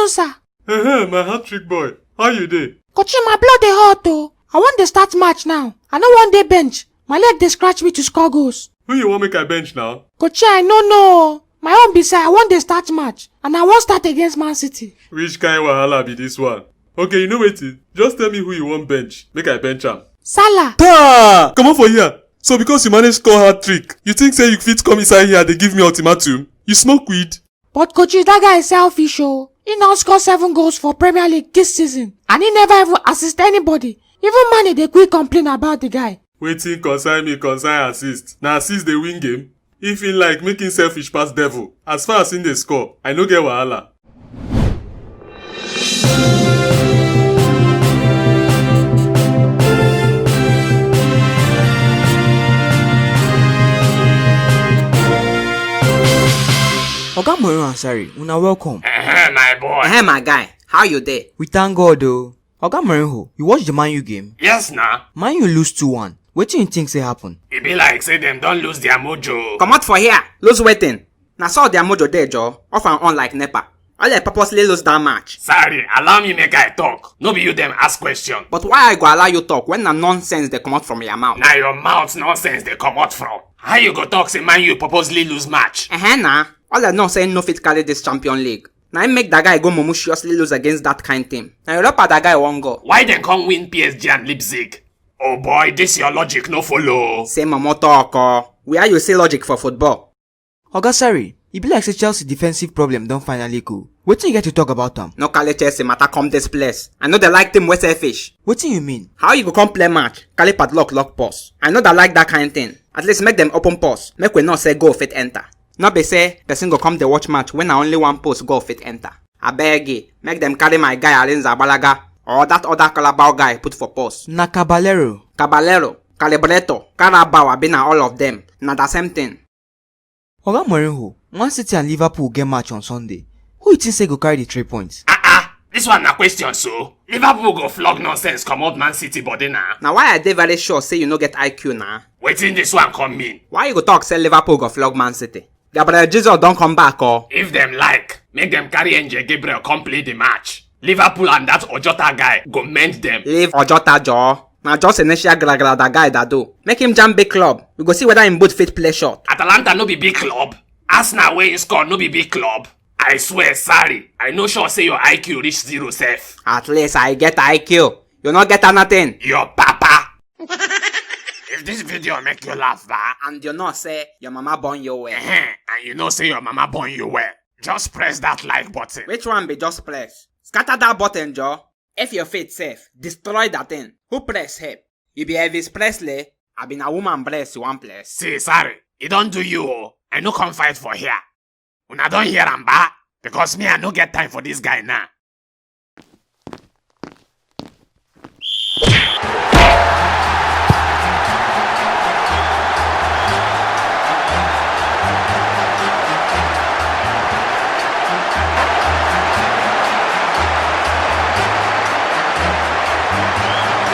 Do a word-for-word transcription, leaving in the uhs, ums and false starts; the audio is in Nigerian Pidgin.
Sir. Hey, my hat trick boy, how you dey? Coach, my blood dey hot o. I wan dey start match now. I no wan dey bench. My leg dey scratch me to score goals. Who you wan make I bench now? Coach, I no know o. My own be say I wan dey start match and I wan start against Man City. Which kind wahala be this one? Okay, you know wetin? Just tell me who you wan bench, make I bench am. Salah. Taa! Comot for here! So because you manage score hat trick, you think say you fit come inside here dey give me ultimatum? You smoke weed? But Kochi, that guy is selfish o. He don score seven goals for Premier League this season and he never even assist anybody. Even Mane dey quick complain about the guy. Wetin concern me concern assist. Na assist dey win game. If he like, make him selfish pass devil. As far as him dey score, I no get wahala. Oga Mourinho and Sarri, una welcome. Ehem, my boy. Ehem, my guy. How you dey? We thank God o. Oga Mourinho, you watch the Man U game? Yes na. Man U lose two one. Wetin you think say happen? E be like say dem don lose their mojo. Comot for here. Lose wetin? Na so their mojo dey, Joe. Off and on like nepa. All dem purposely lose that match. Sorry, allow me make I talk. No be you dem ask question. But why I go allow you talk when na nonsense dey comot from your mouth? Na your mouth nonsense dey comot from. How you go talk say Man U purposely lose match? Ehen na. All I know say no fit carry this Champion League. Na im make that guy go mumu seriously lose against that kind team. Na Europa that guy wan go. Why dem come win P S G and Leipzig? Oh boy, this your logic no follow. Say momo talk o. Where you see logic for football? Oga Sarri, e be like say Chelsea defensive problem don finally go. Wetin you get to talk about am? No carry Chelsea matter come this place. I no dey like team wey selfish. Wetin you mean? How you go come play match, carry padlock lock purse? I no dey like that kind thing. At least make dem open purse, make we know say goal fit enter. No be say person go come dey watch match when na only one post goal fit enter. Abeg, make dem carry my guy Arinze Agbalaga or that other Carabao guy put for purse. Na Caballero. Caballero, Calibretto, Carabao abi na all of them. Na the same thing. Oga Mourinho, Man City and Liverpool get match on Sunday. Who you think say go carry the three points? Ah ah, this one na question so. Liverpool go flog nonsense comot Man City body na. Na why I dey very sure say you no get I Q na. Wetin this one come mean? Why you go talk say Liverpool go flog Man City? Gabriel Jesus don come back o. If dem like, make dem carry Angel Gabriel come play the match. Liverpool and that Ojota guy go mend dem. Leave Ojota, Joe. Na just initial gragra that guy that do. Make him jam big club. We go see whether him boot fit play shot. Atalanta no be big club. Arsenal wey him score no be big club. I swear, sorry. I no sure say your I Q reach zero sef. At least I get I Q. You no get nothing. Your papa. If this video make you laugh, ba, and you know say your mama born you well. Ehen, and you know say your mama born you well. Just press that like button. Which one be just press? Scatter that button, Joe. If your faith safe, destroy that thing. Who press help? You be Elvis Presley? I been a woman bless you one place. See, sorry. E don do you o. I no come fight for here. Una don hear am, ba? Because me, I no get time for this guy now.